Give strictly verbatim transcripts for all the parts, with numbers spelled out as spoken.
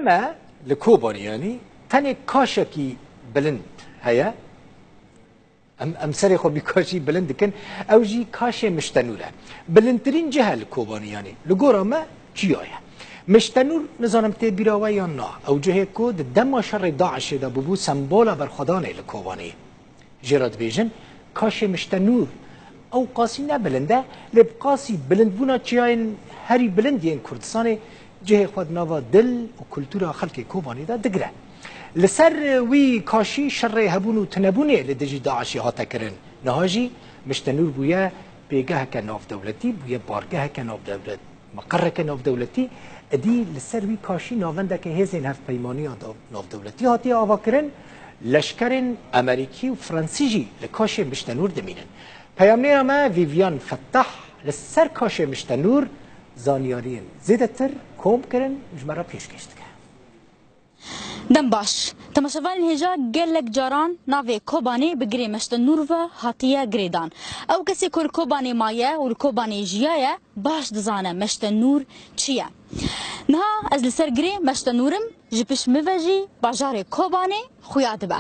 Me li Kobanê yanî tenê kaşekî bilind heye. Em, em serê xwe bi kaşî bilind dikin. Ew jî kaşê Miştenûr e. Bilindtirîn cih e li Kobanê yanî. Li gora me çiya ye. Miştenûr nizanim tê bîra we yan na. Ew cihê ku di dema şerê DAIŞê de bûbû sembola berxwedanê li Kobanê. Jê re dibêjin kaşê Miştenûr. Ew qasî ne bilind e, lê bi qasî bilindbûna çiyayên herî bilind yên Kurdistanê cihê xwe di nava dil û kultura xelkê Kobanê de digire. Li ser wî kaşî şerê hebûn û tunebûnê li dijî DAIŞê hate kirin. Niha jî Miştenûr bûye pêgeheke navdewletî, bûye bargeheke navdewlet. Meqereke navdewletî, êdî li ser wî kaşî navendeke hêzên hevpeymaniya dav-, navdewletî hatiye avakirin, leşkerên Amerîkî û Fransî jî li kaşê Miştenûr dimînin. Peyamnêra me Vivian Fettah li ser kaşê Miştenûr zanyariyên zêdetir kom kirin û ji me re pêşkêş dike. Dem baş. Temaşevanên hêja, gelek caran navê Kobanê bi girê Meşte Nûr ve hatiye girêdan. Ew kesê ku li Kobanê maye û li Kobanê jiyaye, baş dizane Meşte Nûr çi ye. Niha ez li ser girê Meşte Nûr im, ji pişt min ve jî bajarê Kobanê xuya dibe.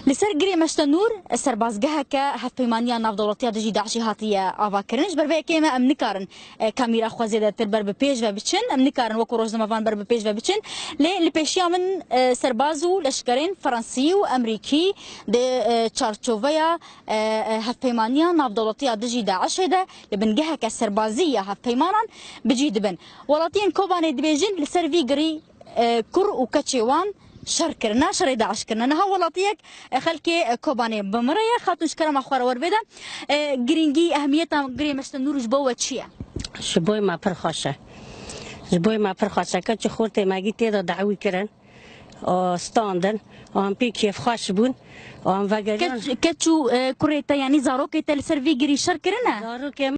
Li ser girê Meşte Nûr serbazgeheke Hevpeymaniya Navdewletiya dijî DAIŞê hatiye avakirin. Ji ber vê yekê me em nikarin e, kamîra xwe zêdetir ber bi pêş ve biçin. Em nikarin wekû rojnamevan ber bi pêş ve biçin. Lê li pêşiya min, e, serbaz û leşkerên Fransî û Emerîkî di, e, çarçoveya, e, e, hevpeymaniya navdewletiya dijî DAIŞê de li bingeheke serbazî ya hevpeymanan bi cî dibin. Welatiyên Kobanê dibêjin li ser vî girî e, kur û keçê wan şer kirine, şerê DAIŞ kirine. Niha welatiyek, e, xelkê, e, Kobanê bi min re ye. Xatûn, ji kerema xwe re wer bêde. E, girîngî, ehmiyeta girê Meşte Nûr ji bo we çi ye? Ji bo me pir xweş e. Ji bo me pir xweş e. Keç û xortê me gî tê de dawî kirin. O standin. An pê kêfxweş bûn. An vegeriyan. Keç, keç û, e, kurê te, yanî zarokê te li ser vî girî şer kirine? Zarokê